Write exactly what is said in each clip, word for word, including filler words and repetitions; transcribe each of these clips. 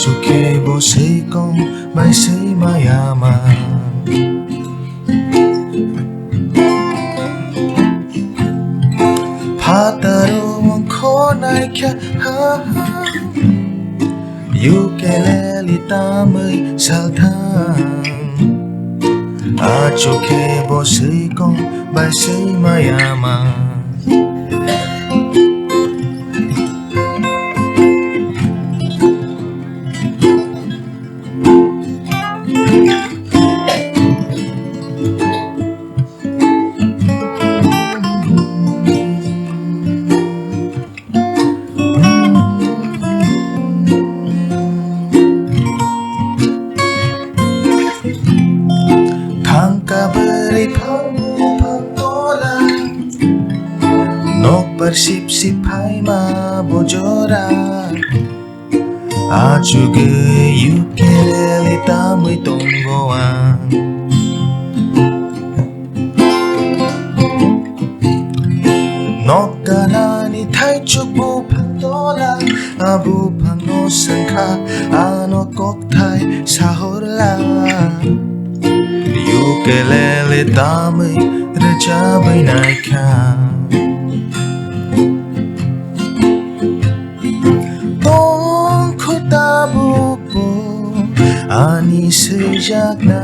Chukhe bo swi kong bai swi maya ma. Phataro mung khonai kha ha ha. Ukulele tamwi salthang. Achukhe bo swi kong bai swi maya ma. Thangka bwrwi phang phang tola, nokbar sip sip phaima bojora. Achugwi ukulele tamwi tongo ang. Nok ganani thaichuk buphang tola, a buphangno swngkha, ano kokthai sahorla. Ukulele tamwi rwchabwi naikha. Tongkho tabukbo ani swijakna.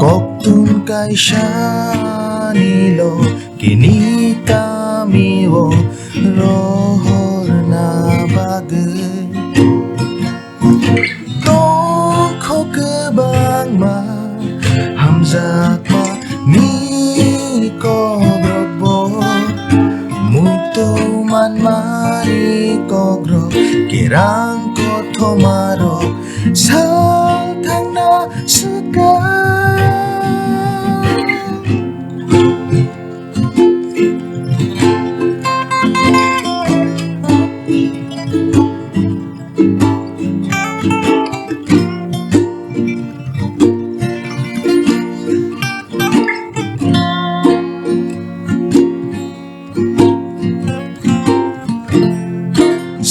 Koktun kaisanilo kini kamio rohorna bagwi. Tongkho kwbangma hamjakma ni kokrokbo, muitu manmani kokrok, kerang kothomarok salthangna swkang.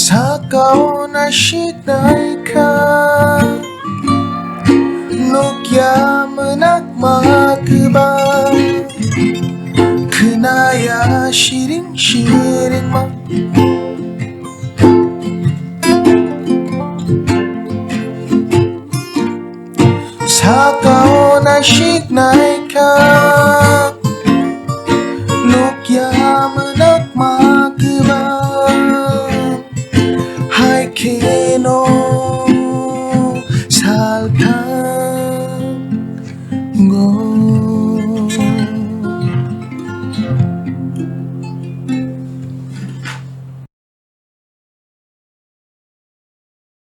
Sakao naisik naikha, nukya mwnakma kwbang, khwnaya siring siringma. Sakao naisik naikha, nukya mwnakma kwbang, hai kheno salthango.